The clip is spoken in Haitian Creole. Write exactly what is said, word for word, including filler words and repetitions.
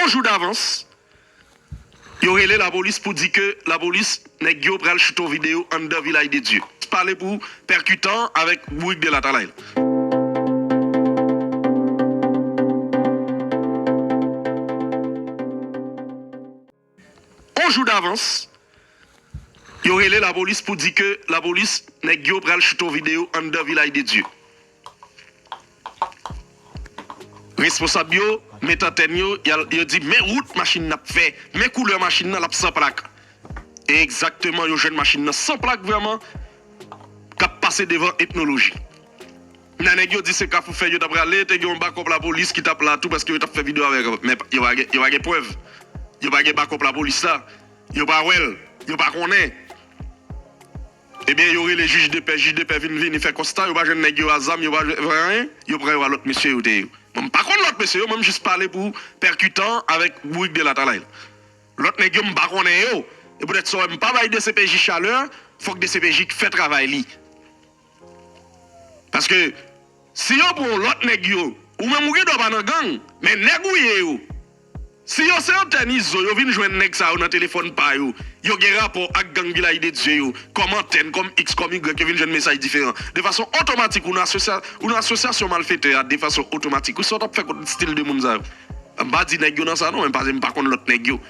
Yon jou davans, yo rele lapolis pou di ke lapolis, nèg yo pral choute yon videyo anndan Vilaj de Dye. Pale pou pèkitan avèk bourik de latalay. Yon jou davans, yo rele lapolis pou di ke lapolis, nèg yo pral choute yon videyo anndan Vilaj de Dye. Responsab yo met antèn yo, y al, yo di, men wout machin nan ap fè, men koulè machin nan, l ap san plak. E egzakteman, yo jwenn machin nan san plak vrèman, k ap pase devan Etnoloji. Nan nèg yo di se Kafou Fèy yo t ap prale, te gen yon bakòp lapolis ki t ap la tou paske yo t ap fè videyo avèk, men yo pa gen, yo pa gen prèv. Yo pa gen bakòp lapolis la. Yo pa wè l. Yo pa konnen. Ebyen, yo rele jij de pè, jij de pè vin vini fè konsta, yo pa jwenn nèg yo a zam, yo pa jwenn anyen, yo pran yo a lòt mesye yo te ye. Mwen, m pa konn lòt mesye yo, mwen, m jis pale pou pèkitan avèk bourik de latalay. Lòt nèg yo, m pa konnen yo. E poutèt sa w wè m pa bay D C P J chalè, fòk D C P J fè travay li. Paske si yo pran lòt nèg yo, ou menm ou gen dwa pa nan gang, men nèg ou ye yo, si yo se antèn Izo, yo vin jwenn nèg sa yo nan telefòn pa yo, yo gen rapò ak gang Vilaj de Dye yo, kòm antèn, kòm X, kòm Y, yo vin jwenn mesaj diferan. De fason otomatik, ou nan asosya-, ou nan asosyasyon malfetè a, de fason otomatik. Wi, sa w t ap fè kont stil de moun sa yo? M pa di nèg yo nan sa non, men paske m pa konn lòt nèg yo.